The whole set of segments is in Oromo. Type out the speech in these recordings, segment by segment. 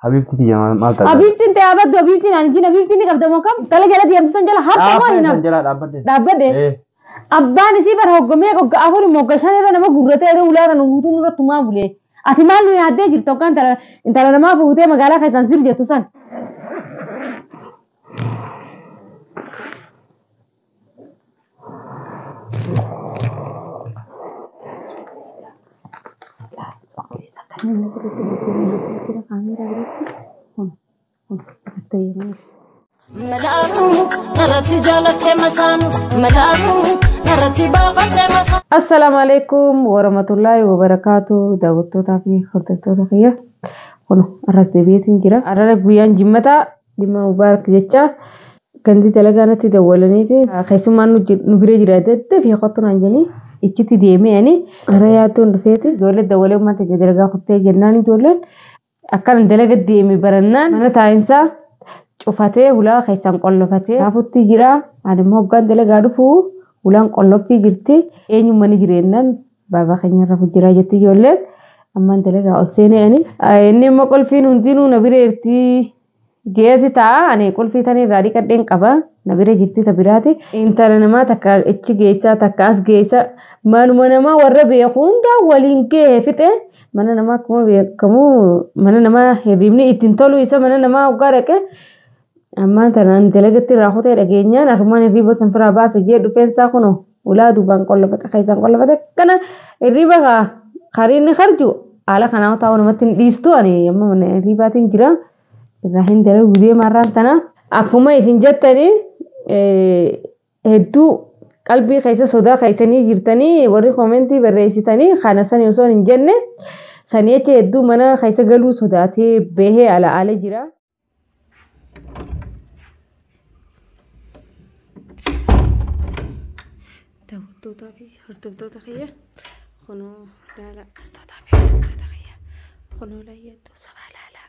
Habiibti tiyya maal taate? Habiibtiin ta'e abaddu habiibtiin ani jin habiibtiin ni qabda moo kam? Tala jala deemtu san jala harka moo hin Dhaabbadhe hafu? jala dhaabbadhe. Dhaabbadhe. Abbaan isii bara hoggomee hogga afur mogga shan irra nama gurratee yeroo ulaara nu guutuu nurra tumaa bulee. Ati maal nu yaaddee jirta hoggaa intala namaa fuutee magaalaa keessaan sir jettu san? Malaatuu narratti jaalattee masaanu malaatuu narratti baafattee masaanu. Assalaamu alaikum warahmatullaahi wabarakaatu daawwattootaa fi hordoftoota kiyya. Kun arras deebi'eetiin jira. Arra guyyaan jimmataa dhimma mubaarak jecha gandi dalagaa natti dawwalaniiti keessummaan nu bira jira jettee fi kottu naan jedhanii ichitti deemee ani arra yaaddoon dhufeeti ijoollee dawwalee uummata dalagaa kuttee jennaan ijoolleen akkana dalaga deeme barannaan mana taa'insaa cufatee hulaa keessaan qollofatee raafutti jira. Ani immoo hoggaan dalagaa dhufu hulaan qolloffii jirti. Eenyummaa ni jireenyaan baabaa keenya rafu jira jetti ijoolleen. Ammaan dalagaa ol seenee ani. Inni immoo qulfiin hundinuu na bira jirti. Geeti ta'a ani qulfii tani irraa dhiqadheen qaba. Na bira jirti ta biraati. Intala namaa takka ichi geessaa takka as geessaa manuma namaa warra beeku hundaa waliin gahee fixe. Mana namaa akkuma beekamu mana namaa hirribni ittiin tolu isa mana namaa hoggaa dhaqe. Ammaan tanaan dalagatti irraa kutee dhageenyaan armaan hirriba san firaa baase jee dhufeensaa kunoo ulaa duubaan qollofate keessaan qollofate kana hirriba kariin harju haala kanaa taa'u namatti hin dhiistu ani amma mana hirribaatiin jira irraa hin dalagu deema har'aan tana akkuma isin jettanii hedduu qalbii keessa sodaa keessanii jirtanii warri koomentii barreessitanii kana sani osoo hin jenne sanii achi hedduu mana keessa galuu sodaatee bahee ala ala jira. Daawwattootaa fi hordoftoota kiyya kunoo laala daawwattootaa fi hordoftoota kiyya kunoo laayyattuu sabaa laalaa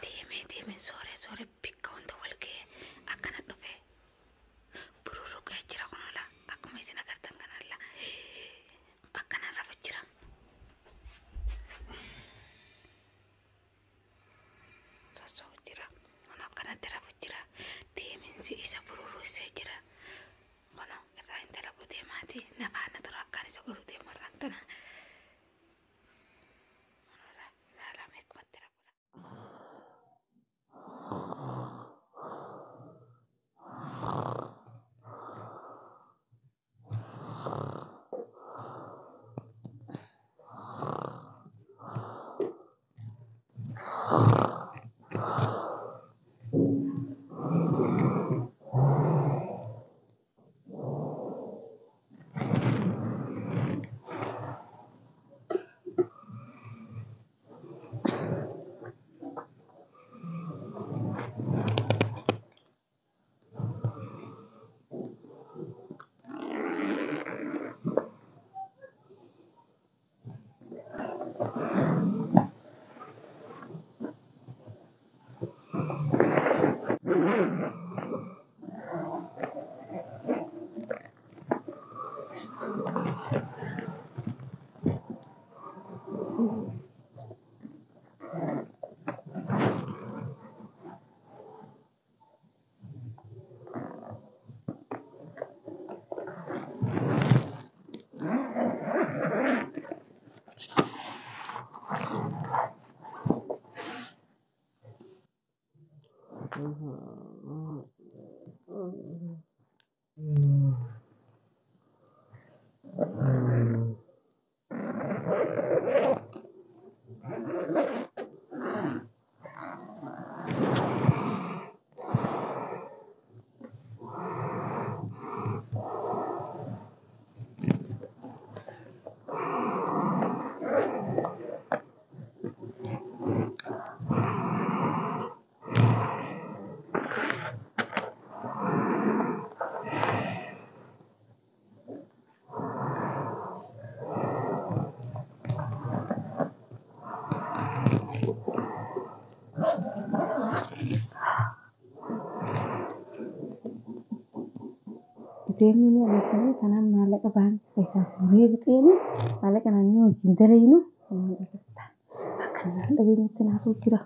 deemee deemee sooree sooree bikka wanta wal ga'ee akkana dhufe bururuqee jira kunoo laa akkuma isin agartan kanalla akkana rafu jira. Sossoo jira kunoo akkanatti rafu jira deeminsi isa bururuqsee jira. Kunoo irraa hin dalagu deemaati nafaana tura akkaan isa godhu deemu har'aan tana. Laalame akkumatti rafu. Deemni agartanii kanaan maallaqa baankii keessaa fuudhee fixeeni maallaqa naannoo wajjin dalaynu akka naan dhageenyatti naasuu jira.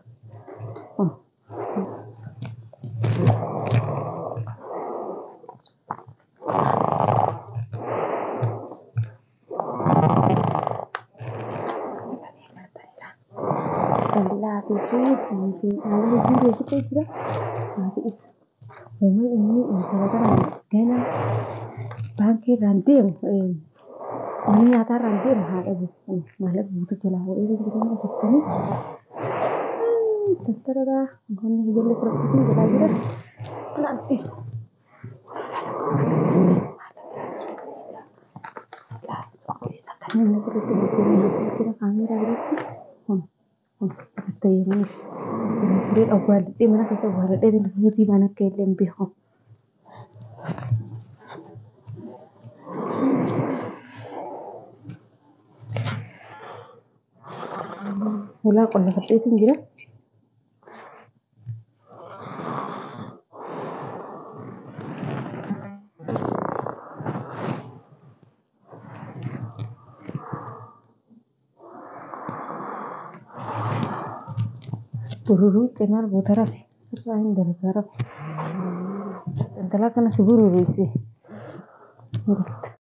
Isaa fi suuqii fi dhaabbilee hedduu keessa jira. Haati isa. Uummanni inni intala kana gana baankii irraan deemu mana nyaataa irraan deemu haadha maallaqa guutuu jalaa fuudhee jiru jettanii daftara gonni ijoollee fudhachuutiin jedhaa jira. Naantis. Namni biratti jira kaameeraa biratti kun kun ta'eemanis furee awwaalladhee mana keessa awwaalladhee hirribaan akka illee hin beeku. Hulaa qollafadheetiin jira. Bururuu maal goota rafe sirraa hin dalagaa rafe. Intala kana si bururuisi. Galta.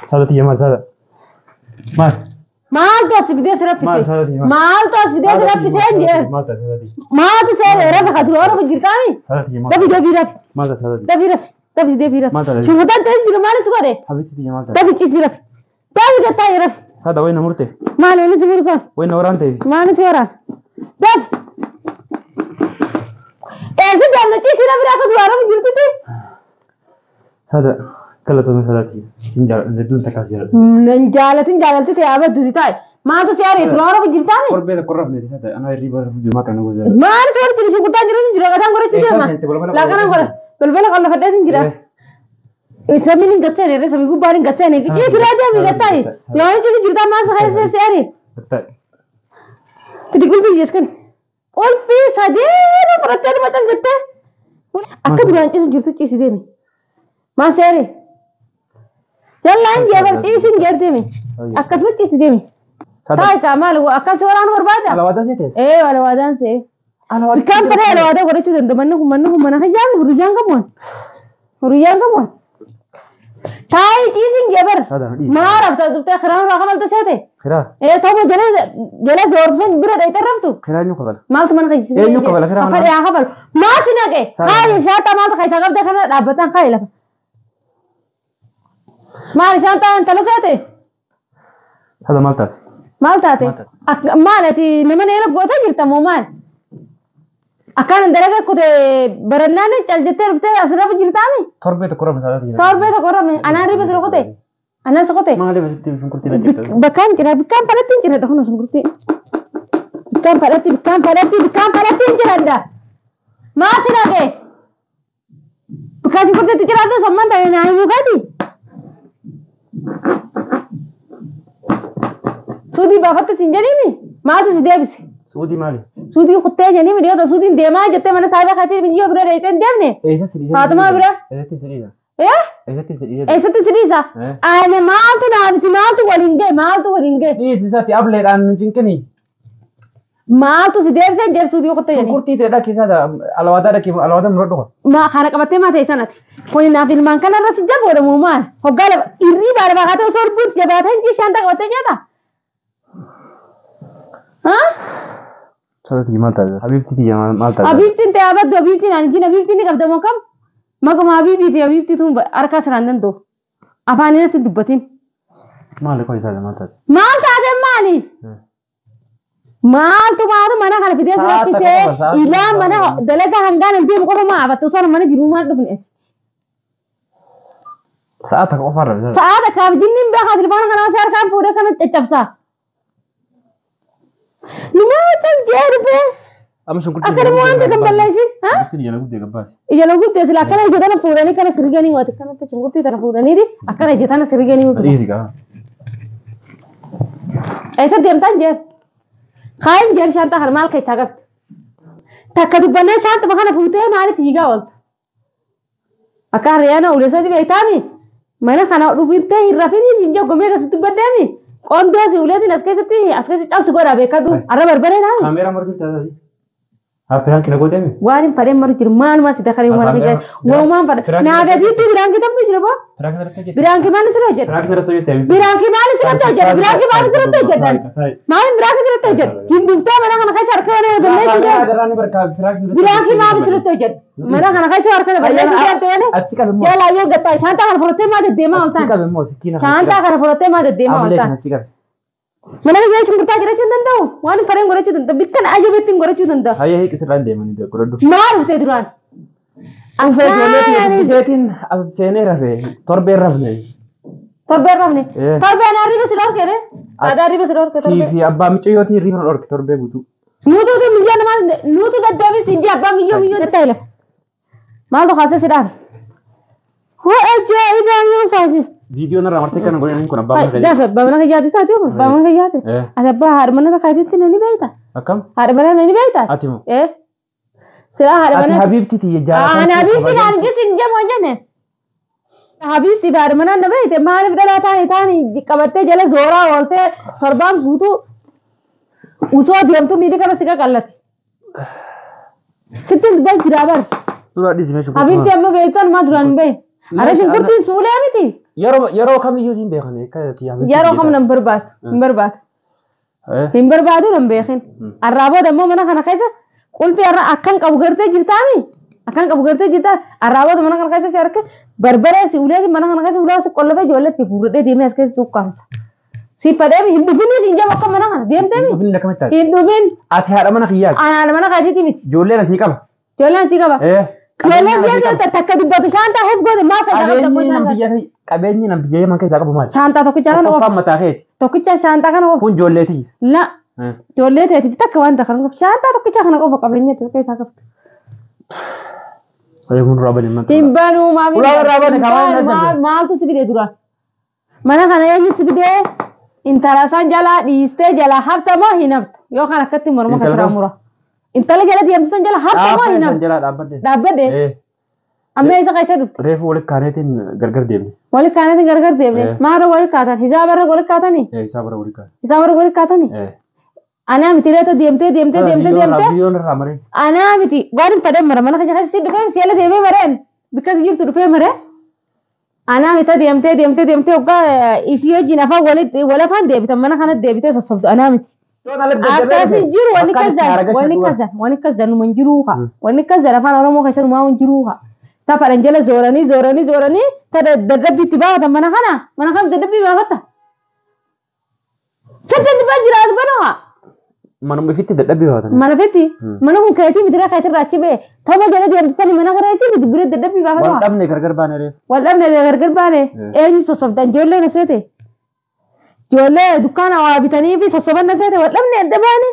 Sada tiyya maal sada? Maal? Maaltu as fidee si raffise? Maal sada tiyya maal? Maaltu as fidee si raffisee hin jee? Maal taate sada tiyya? Maaltu seera rafe kadura rafe jirtaami? Sada tiyya maal? Dafi dafi rafe. Maal taate sada tiyya? Dafi rafe. Dafi dafi rafe. Maal taate? Shungutaan ta'e jiru maal si godhe? Habitti tiyya maal taate? Dafi ciisi rafe. Dafi gattaa'e rafe. Sada wayna murte? Maal inni si mursan? Wayna waraan ta'e? Maal si waraan? Dafi. Eessa deemna ciisi rafe akka duraa rafe jirtutti? Sada galatoomii sada tiyya. Sin jaalladha hedduun takkaa si jaalladha. Nan jaalatin jaalalti ta'e abaddu si taa'e. Maaltu si aaree duraa rafe jirtaami? Korbee tokko rafne sada ana hirriba rafu jiru kana gosa. Maal si warri jiru shungutaan jiru jira gataan godhachuu deema. Laaqana godha. Balbala qollafadheetiin jira. Samiin hin gasseene irra samii gubbaan hin gasseene. Ciisi deemi gattaayi. Yoo ciisi jirtaa maal si keessa si aaree? Fidi qulfii jees kan. Qulfii sadeenu fudhattee dhuma cangattee. Akka duraan ciisu jirtu ciisi deemi. Maal si aaree? Jallaan jeebar ciisi hin jeer deemi. Akkasuma ciisi deemi. Taayi kaa maal akkas waraanu barbaada? Alawaadaa seete? Ee alawaadaan see. Bikkaan fedhe alawaadaa godhachuu danda'u manni kun manni kun mana hajjaami huriyyaan qabuun. Huriyyaan qabuun. Taayi ciisiin jeebar. Maa rafta dhuftee kiraan irraa kamalta seete? Kiraa. Ee tooma jala jala zoorsuun bira dhayitee raftu. Kiraa eenyu kabala? Maaltu mana keessa? Eenyu kabala kiraa mana? Kafadhe haa kafalu. Maal si naqe? Kaayi shaataa maaltu keessaa qabda kana dhaabbataan kaayi lafa. Maal shaataa intala seete? Sada maal taate? Maal taate? Maal ati nama neela gootee jirta moo maal? Akkaan dalaga kute barannaan cal jettee dhuftee asirra jirtaami? Torbee tokko rafne sada tiyya. Torbee tokko rafne anaan riba sira kute? Anaan si kute? Maaliif asitti shunkurtii na jirta? Bakkaan jira bikkaan fadhatti hin jira kun shunkurtii. Bikkaan fadhatti bikkaan fadhatti bikkaan fadhatti hin jiradha. Maal si dhaqee? Bikkaan shunkurtiitti jiraadhu sammaan ta'e naa himuu kaati? Suudii baafatte siin jedhiimi? Maaltu si deebise? Suudii maali? Suudii kuttee jedhanii miidhagoo suudiin deemaa jettee mana saayibaa kaatee biyyoo bira dheeyitee hin deemne? Eessatti si dhiisa? Faatumaa bira? Eessatti si dhiisa? Ee? Eessatti si dhiisa? Eessatti si dhiisa? Ani maaltu naabisi maaltu waliin ga'e maaltu waliin ga'e? Dhiisi isaati ableedhaan nu cinqini. Maaltu si deebisee hin jedhu suudii kuttee jedhanii? Shunkurtii ta'e dhaqee sada alawaadaa dhaqee alawaadaa muradhu qaba. Ma kana qabattee maa ta'e sanati? Kuni naaf ilmaan kanarra si jaboodha moo maal? Hoggaa lama irrii baala baakaatee osoo lubbuun jabaatee hin jiru shaantaa qabattee nyaata? Haa? Sada tiyya maal taate? Habiibti tiyya maal taate? Habiibtiin ta'e abaddu habiibtiin ani jin habiibtiin ni qabda moo kam? Maquma habiibii fi habiibtii tun harkaa siraan danda'u. Afaan irratti dubbatin. Maali qoy sada maal taate? Maal taate maali? Maaltu maaltu mana kana fidee si Sa'a takka raffisee qofa, sa'a ilaa takka mana qofa. dalagaa hangaan hin deemu qofa maa abatte osoo mana jiru maal dhufne? Sa'a takka qofa irra sada. Sa'a takkaaf jinniin beekaa tilmaana kanaa si harkaan fuudhee kana caccabsaa. Numaa cal jee dhufee Amma shunkurtii akka nama waan ta'e balleessin. Shunkurtiin ijala guddee gabbaasi. Ijala guddee sila akkana ija tana fuudhanii kana sirganii waati akkanatti shunkurtii tana fuudhaniiti akkana ija tana sirganii waati. Dhiisi gaa. Eessa deemtaan jeen? Kaayin jeen shaantaa kana maal keessaa qabdi? Takka dubbannee shaantuma kana fuutee maaliif fiigaa oolta? Akka hariyaana uleessatti beektaami? Mana kana dhufintee hin rafinii siin jedhu gomee akkasitti dubbaddeemi? Qondoo si uleetiin as keessatti cabsi godhaa beekadhu. Arra barbaree naami? Kaameeraa marguu taatee. Haa piraanki na gooteemi? Waan hin fadheen maru jiru maaluma si dakaree waan hin walumaan fadha. Naa gadiitti biraanki tabtu jira boo? Piraanki irratti hojjette. Biraanki maal sirra hojjedha? Piraanki irratti hojjette. Biraanki maal sirratti hojjedha? Biraanki maal sirratti hojjedha? Maal biraanki sirratti hojjedha? Hin dhuftee mana kana keessa harka waan balleessu deemte. Biraanki maal sirratti hojjedha? Mana kana keessa harka balleessu deemte malee. Achi qabe immoo. Jalaa yoo gattaa shaantaa kana fudhattee maa deddeemaa Achi ooltaan? qabe immoo sikkiina. Shaantaa kana fudhattee maa deddeemaa Ablee ooltaan? kana achi qabe. Mana keessa shunkurtaa jiraachuu hin danda'u. Waan hin fadheen godhachuu danda'a. Bikkan ajaa'ibatti hin godhachuu danda'a. Hayyee hiiki sirraan deemanii godhadhu. Maal dhuftee duraan? Dhufee ijoollee dubbiseetiin as seenee rafe torbee rafne. Torbee rafne. Eh. Torbeen arriba si dhorkere. Aadaa arriba si dhorke Sii torbee. fi abbaa mucayyootiin hirriba na dhorke torbee guutuu. Nuutu miyyoo namaa nuutu daddabi si inji abbaa miyyoo miyyoo tatta'ila. Maaltu kaasee si dhaabe? Hoo ajaa'ibaa yoo saasi. Viidiyoo narraa martee kana godhanii kun abbaa mana Dafe abbaa mana kiyyaati isaati yoo abbaa mana kiyyaati. Eh. Ati abbaa haadha mana kaatitti ni beekta. Akkam? Haadha mana ni beekta. Ati moo? Eh. Silaa haadha Ati mana. habiibti tiyya jaalatan. Ani habiibti naan jis hin jamu jenne. Habiibti haadha mana na beekte maaliif dhalaa taane taane qabattee jala zooraa ooltee torbaan guutuu usoo deemtu miidhi kana si qaqallate. Sitti dubban jiraa bara. Dura dhiisi meeshaa. Habiibti amma beektan maa duraan hin beekne. Ara shunkurtiin suulee miti. Yeroo kamiyyuu siin beekan akka ati habiibti. Yeroo kam nan barbaadu hin barbaadu. Eh. Hin barbaadu nan beekin. Arraa booda immoo mana kana keessa qulfii arra akkan qabu gartee jirtaami. Akkan qabu gartee jirtaa arraa booda mana kana keessa si harka barbaree si ulee mana kana keessa ulaa si qollafee ijoolleetti guurradhee deemee as keessa sukkaamsa. Si fadhee hin dhufinis hin jabu akka mana kana deemteemi. Dhufin akkamitti taate? Hin dhufin. Ati haadha mana kiyyaati. Ana mana kaasitti miti. Ijoolleen asii qaba. Ijoolleen si qaba. Eh. Ijoolleen si'a takka dubbatu shaantaa heef goote maaf fayyada qabda Qabeenyi nam shaantaa. biyya qabeenyi nam biyya yaman keessaa qabu maali? Shaantaa tokkicha kana Tokkoffaan oofa. mataa keeti. Tokkicha shaantaa kana oofa. Kun ijoolleeti. La. Eh. Ijoollee teetiif takka waan takka qofa shaantaa tokkicha kana qofa qabeenya ta'e keessaa qabdu. Fayyee kun duraa bani mana. Hin banuu maaf hin Ulaa irraa bane, hin kaawwan banu, irra maaltu si fide duraan? Mana kana eenyu si fidee intala san jalaa dhiistee jalaa hafta moo hin haftu? Yookaan akkatti morma Intala kasiraa kam? mura. Intala jala deemtu san jala hafta moo hin Dhaabbadde haftu? jalaa dhaabbadde. Dhaabbadde Eh. amma isa keessa dhufte. Reefu walitti kaaneetiin gargar deemne. Wali kaanatiin gargar deemne. Eh. Maara wali kaatan? Hijaaba irra wali kaatanii? Eh isaa bara walitti kaane. Hijaaba irra wali kaatanii? Eh. Anaa miti reeta deemtee deemtee deemtee deemtee. Biyyoon irraa maree. Anaa miti waan hin fadhan mara mana keessa si dhufee si jala deemee mareen bikka jirtu dhufee maree. Anaa miti deemtee deemtee deemtee hoggaa isii wajjin afaan walitti wal afaan deebitan mana kanatti deebitee sossobdu anaa miti. Akkas hin jiru wanni akkas jedhan wanni akkas jedhan wanni akkas jedhan numa hin jiruu haa wanni akkas jedhan afaan Oromoo keessa numaa hin jiruu haa. Tafadhan jala zooranii zooranii zooranii ta dadhabbii itti baafatan mana kana mana kana dadhabbii baafata. Saddeet dhibbaa jiraatu banoo haa. Manuma ifitti dadhabbii baafatan. Mana fetti Hmm. mana kun keetii miti keetii irraa achi ba'e tama jala deemtu sani mana kana jechuun miti bira dadhabbii baafatu Wal haa. dhabne gargar baane reefu. Wal dhabne gargar baane Eh. eenyu sossobdan ijoollee na seete ijoollee dukkaana waa bitanii fi sossoban na seete wal dhabne adda baane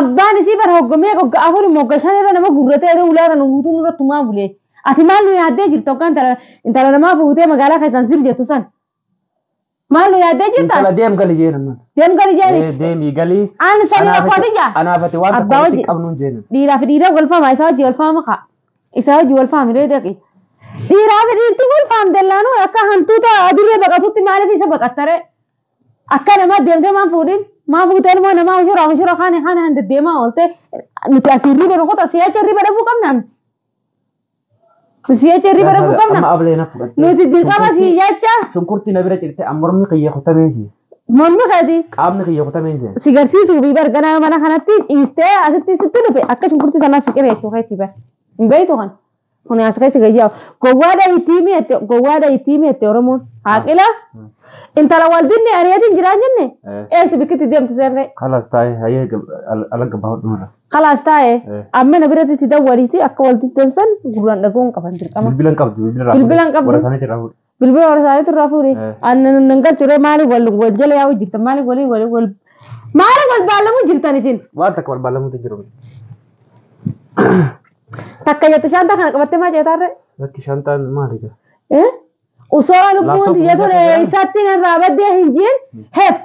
abbaan isii bara hoggomee hogga afur mogga shan irra nama gurratee ulaa kan guutuun irra tumaa bulee ati maal nu yaaddee jirta hoggaan intala namaa fuutee magaalaa keessaan zir jettu san maal nu yaaddee jirta Intala deem gali jeen amma. deem gadi jeeni Eh deemii galii. aan sanii rakkooti jaa Anaafati waan Abbaa tokko walitti wajji- qabnuun jeen. Dhiiraa fi dhiira wal faama isaa wajji wal faama kaa isaa wajji wal faami ree dhaqi dhiiraa fi dhiirti wal faamte laanuu akka hantuuta adurree baqatutti maaliif isa baqattare akka namaa deemtee maan fuudhin maa fuutee ilmoo namaa ushuraa ushuraa kaane kaane han deddeemaa oolte nuti asii riba nuqota si'acha riba dhabuu qabna nuti si'acha riba dhabuu qabna Amma ablee na fudhatte. nuti dirqama si'acha Shunkurtii na bira cirte amma mormi kiyya kutameensi. mormi keeti Qaamni kiyya kutameensi. si garsiisuu fi barganaa mana kanatti ciistee asitti sitti dhufe akka shunkurtii tanaa si ciree jechuu keetii bar hin beektu kan kun as keessa gayyaa gowwaadha itti mi'atte gowwaadha itti mi'atte Oromoon haaqila intala wal dinne ariyatiin jiraan jenne Eh. eessi bikkitti deemtu seerree Kalaas taa'ee hayyee ala gabbaa hodhumarra. khalaas taa'e Eh. amma na biratti itti dawwaliiti akka wal diddan san gurraan dhaga'uun qaban dirqama Bilbila hin qabdu bilbila irraa Bilbila hin qabdu. Warra isaaniitti irraa fuudhe. Bilbila warra isaaniitti irraa fuudhe Eh. annan nan galchuure maaliif wal wal jala yaa'u jirtan maaliif walii walii wal maaliif wal baallamu jirtan isin Waan takka wal baallamuutu jiru. Takka jettu shaantaa kana qabattee maa jeetaarre? Lakki shaantaan maali gaa? Osoo lubbuun Laaptooppii tiyya tole guddaa isatti narraa baddee hin jiin heef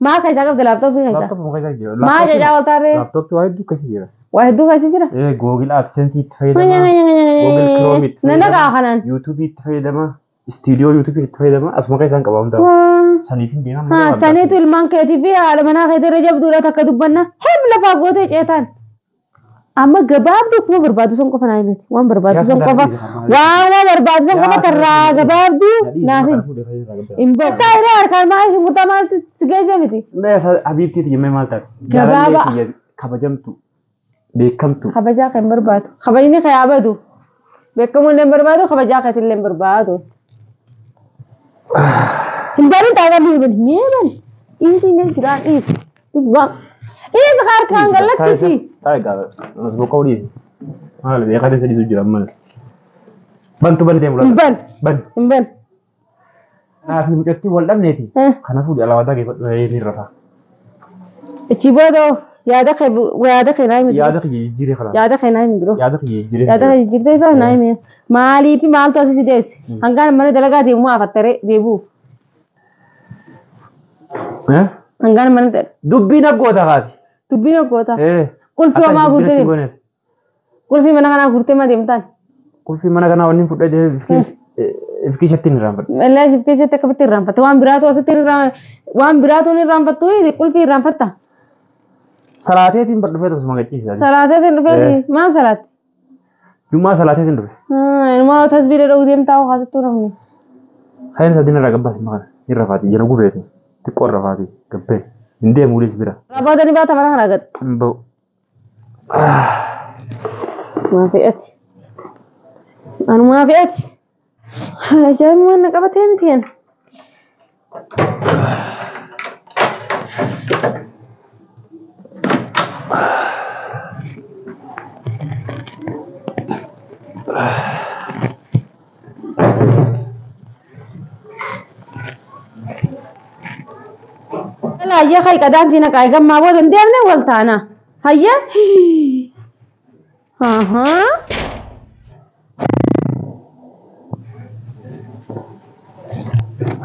Maal keessaa qabda laaptooppii keessaa? Laaptooppii keessa jira. Maal jechaa ooltaarree? Laaptooppii waa hedduu keessa jira. Waa hedduu keessa jira? Google AdSense itti fayyadama. Google Chrome itti Nan dhaqaa fayyadama. kanaan. YouTube itti fayyadama. Istiidiyoo YouTube itti fayyadama. Asuma keessaan qaba hundaa. Saniif hin deemaa. Haa saniitu ilmaan keetii fi haadha manaa keetii irra jabduudha takka dubbanna. Hem lafaa gootee ceetaan. Amma gabaabduu akkuma barbaadu sun qofa naa himeti. Waan barbaadu sun qofa. Waan barbaadu sun qofa tarraa gabaabduu naaf himi. Hin bahu. Taa'ee harkaan maal shunkurtaa maal si geesse miti. Habiibtii tiyyamee maal taate? Gabaabaa. Jaalallee tiyya kabajamtu beekamtu. Kabajaa kan barbaadu. Kabajni kan yaabatu. Beekamuun illee barbaadu kabajaa kan illee barbaadu. Hin barin taa'ee miibal miibal. Dhiisi inni jiraan dhiisi. Dhiisi harkaan galakkisi. Taa'ee gaafa. As boqqoo dhiisi. Maal beekaa keessa dhiisu jira maal. Bantu bani deemu Hin laata. ban. Bani. Hin ban. Kanaaf mucattii wal dhabneeti. Kanaafuu alaabataa geeffadhu ni rafa. Ichi booda yaada kee yaada kee naa himi. Yaada kiyya jijjiiree kanaa. Yaada kee naa himi duroo. Yaada kiyya jijjiiree. Yaada kee jijjiirtee isaa naa himi. Maaliif maaltu asii si deessi? Hangaan mana dalagaa deemu afattaree deebi'uuf. Hangaan mana Dubbiin aggoota kaati. dubbiin aggoota. Qulfii homaa guurtee deemu. Qulfii mana kanaa guurtee ma deemtaan? Qulfii mana kanaa wanni fudhate ifkishatti hin irraanfadhu. Mallee ishee keessatti akkamitti irraanfatte? Waan biraatu asitti waan biraatu hin irraanfattu qulfii irraanfatta. Salaateetiin bar dhufee tosuma gachiisa. Salaateetiin dhufeeti maal salaatte? Jummaa salaateetiin dhufe. Ilmoo tasbiira dha'uu deemtaa haasattuu namni. Hayeen sadiin irraa gabbaas maqan hin rafaati jala gubeeti xiqqoo irra rafaati gabbee hin deemu ulis bira. Raboota ni baata mana kanaa gad. Hin ba'u. Maa fe'ati. Anumaa fe'ati. Ajaa'ibni waan na qabatee miti yan. Hayya kai qadaan siin haqaa gammaa booda hin deemne wal taana. Hayya. Ahaa.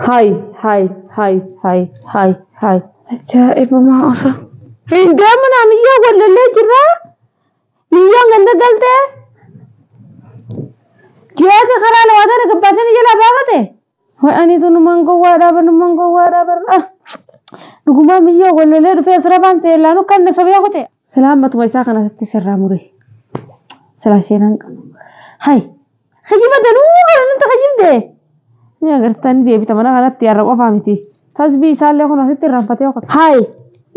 Hai hai hai hai hai hai. Ajaa'iba maa osa. Hin deemu naa miyyoo wallallee jirra. Miyyoon ganda galtee. Ji'oota karaa lawaatana gabbaasanii jalaa baafate. Way ani tunumaan gowwaadhaa banumaan gowwaadhaa barra. Dhugumaa miyyoo wallolee dhufee asirra baan seellaanu kan na sobee kute. Silaa matuma isaa kana asitti sirraa mure. Silaa isheen hanqamu. Hai. Kijiba danuu kana natti kijibde. Ni agartanii deebita mana kanatti har'a qofaa miti. Tasbii isaallee kun asitti irraanfatee kute. Hai.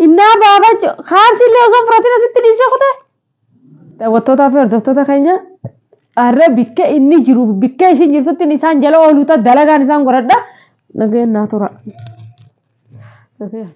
Innaa baabaa kaarsillee osoo fudhatin asitti dhiisee kute. Daawwattootaa fi hordoftoota keenya har'a bikka inni jiru bikka ishiin jirtutti isaan jala ooluuta dalagaan isaan godhadha. Nageen naa tura. Nageen.